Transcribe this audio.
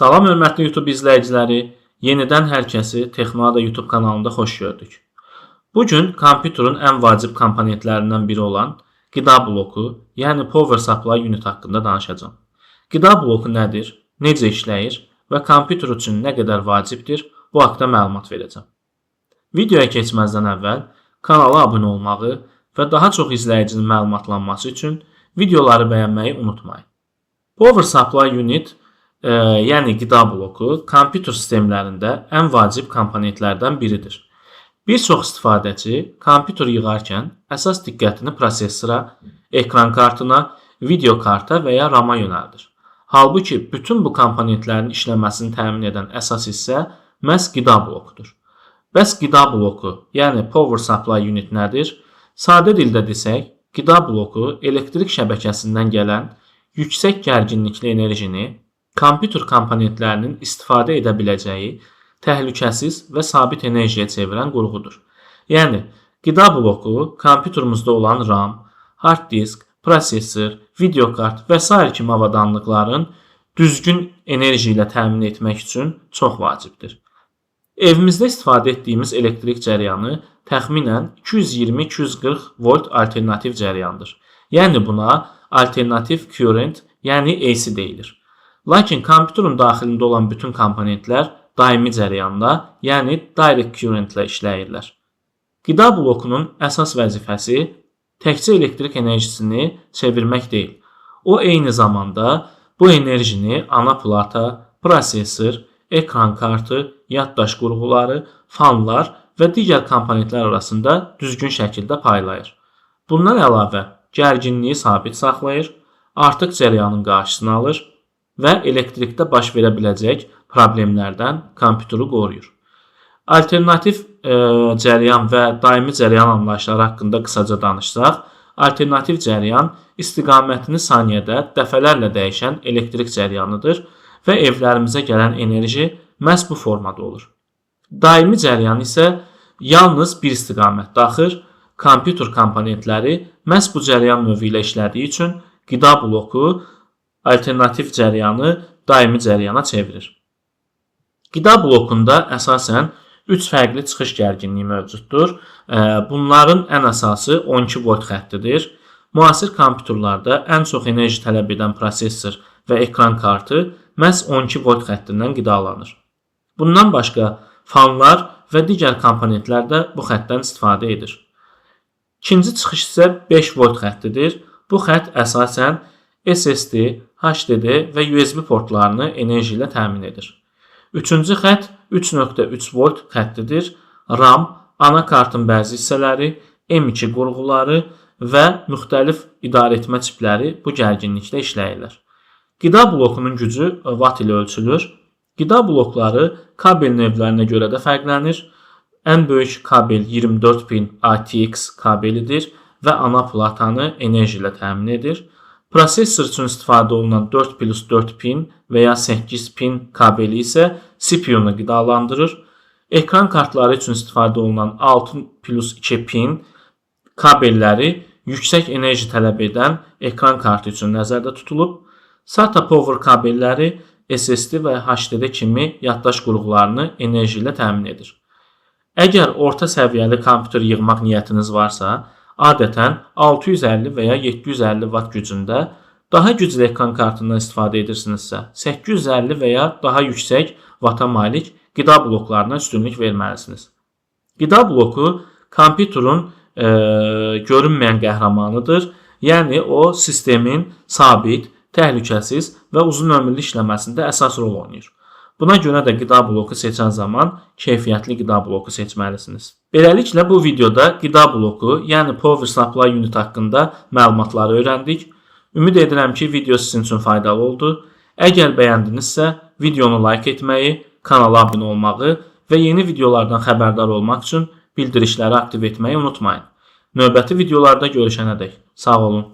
Salam hörmətli YouTube izləyiciləri, yenidən hər kəsi Texnoada YouTube kanalında xoş gördük. Bu gün kompüterin ən vacib komponentlərindən biri olan qida bloku, yəni Power Supply Unit haqqında danışacağam. Qida bloku nədir, necə işləyir və kompüter üçün nə qədər vacibdir, bu haqda məlumat verəcəm. Videoya keçməzdən əvvəl kanala abunə olmağı və daha çox izləyicinin məlumatlanması üçün videoları bəyənməyi unutmayın. Power Supply Unit, yəni qida bloku kompüter sistemlərində ən vacib komponentlərdən biridir. Bir çox istifadəçi kompüter yığarkən əsas diqqətini prosesora, ekran kartına, video karta və ya RAM-a yönəldir. Halbuki bütün bu komponentlərin işləməsini təmin edən əsas hissə məhz qida blokudur. Bəs qida bloku, yəni Power Supply Unit nədir? Sadə dildə desək, qida bloku elektrik şəbəkəsindən gələn yüksək gərginlikli enerjini kompüter komponentlərinin istifadə edə biləcəyi təhlükəsiz və sabit enerjiyə çevirən qurğudur. Yəni, qida bloku kompüterimizdə olan RAM, hard disk, prosesor, videokart və sair kimi avadanlıqların düzgün enerji ilə təmin etmək üçün çox vacibdir. Evimizdə istifadə etdiyimiz elektrik cərəyanı təxminən 220-240 volt alternativ cərəyandır. Yəni buna alternativ current, yəni AC deyilir. Lakin kompüterin daxilində olan bütün komponentlər daimi cərəyanla, yəni direct current ilə işləyirlər. Qida blokunun əsas vəzifəsi təkcə elektrik enerjisini çevirmək deyil. O eyni zamanda bu enerjini ana plata, prosesor, ekran kartı, yaddaş qurğuları, fanlar və digər komponentlər arasında düzgün şəkildə paylayır. Bundan əlavə gərginliyi sabit saxlayır, artıq cərəyanın qarşısını alır və elektrikdə baş verə biləcək problemlərdən kompüteri qoruyur. Alternativ cərəyan və daimi cərəyan anlayışları haqqında qısaca danışsaq, alternativ cərəyan istiqamətini saniyədə dəfələrlə dəyişən elektrik cərəyanıdır və evlərimizə gələn enerji məhz bu formada olur. Daimi cərəyan isə yalnız bir istiqamətdə axır. Kompüter komponentləri məhz bu cərəyan növü ilə işlədiyi üçün qida bloku alternativ cərəyanı daimi cərəyana çevirir. Qida blokunda əsasən 3 fərqli çıxış gərginliyi mövcuddur. Bunların ən əsası 12 volt xəttidir. Müasir kompüterlərdə ən çox enerji tələb edən prosesor və ekran kartı məhz 12 volt xəttindən qidalanır. Bundan başqa fanlar və digər komponentlər də bu xəttdən istifadə edir. İkinci çıxış isə 5 volt xəttidir. Bu xətt əsasən SSD, HDD və USB portlarını enerji ilə təmin edir. Üçüncü xətt 3.3 volt xəttidir. RAM, anakartın bəzi hissələri, M2 qurğuları və müxtəlif idarəetmə çipləri bu gərginlikdə işləyirlər. Qida blokunun gücü vat ilə ölçülür. Qida blokları kabel növlərinə görə də fərqlənir. Ən böyük kabel 24 pin ATX kabelidir və ana platanı enerji ilə təmin edir. Prosesor üçün istifadə olunan 4 plus 4 pin və ya 8 pin kabeli isə CPU-nu qidalandırır. Ekran kartları üçün istifadə olunan 6 plus 2 pin kabelləri yüksək enerji tələb edən ekran kartı üçün nəzərdə tutulub. SATA Power kabelləri SSD və HDD kimi yaddaş qurğularını enerji ilə təmin edir. Əgər orta səviyyəli kompüter yığmaq niyyətiniz varsa, adətən 650 və ya 750 Watt gücündə, daha güclü ekran kartından istifadə edirsinizsə, 850 və ya daha yüksək vata malik qida bloklarına üstünlük verməlisiniz. Qida bloku kompüterin görünməyən qəhrəmanıdır. Yəni o sistemin sabit, təhlükəsiz və uzun ömürlü işləməsində əsas rol oynayır. Buna görə də qida bloku seçən zaman keyfiyyətli qida bloku seçməlisiniz. Beləliklə bu videoda qida bloku, yəni Power Supply Unit haqqında məlumatları öyrəndik. Ümid edirəm ki, video sizin üçün faydalı oldu. Əgər bəyəndinizsə, videonu like etməyi, kanala abunə olmağı və yeni videolardan xəbərdar olmaq üçün bildirişləri aktiv etməyi unutmayın. Növbəti videolarda görüşənədək sağ olun.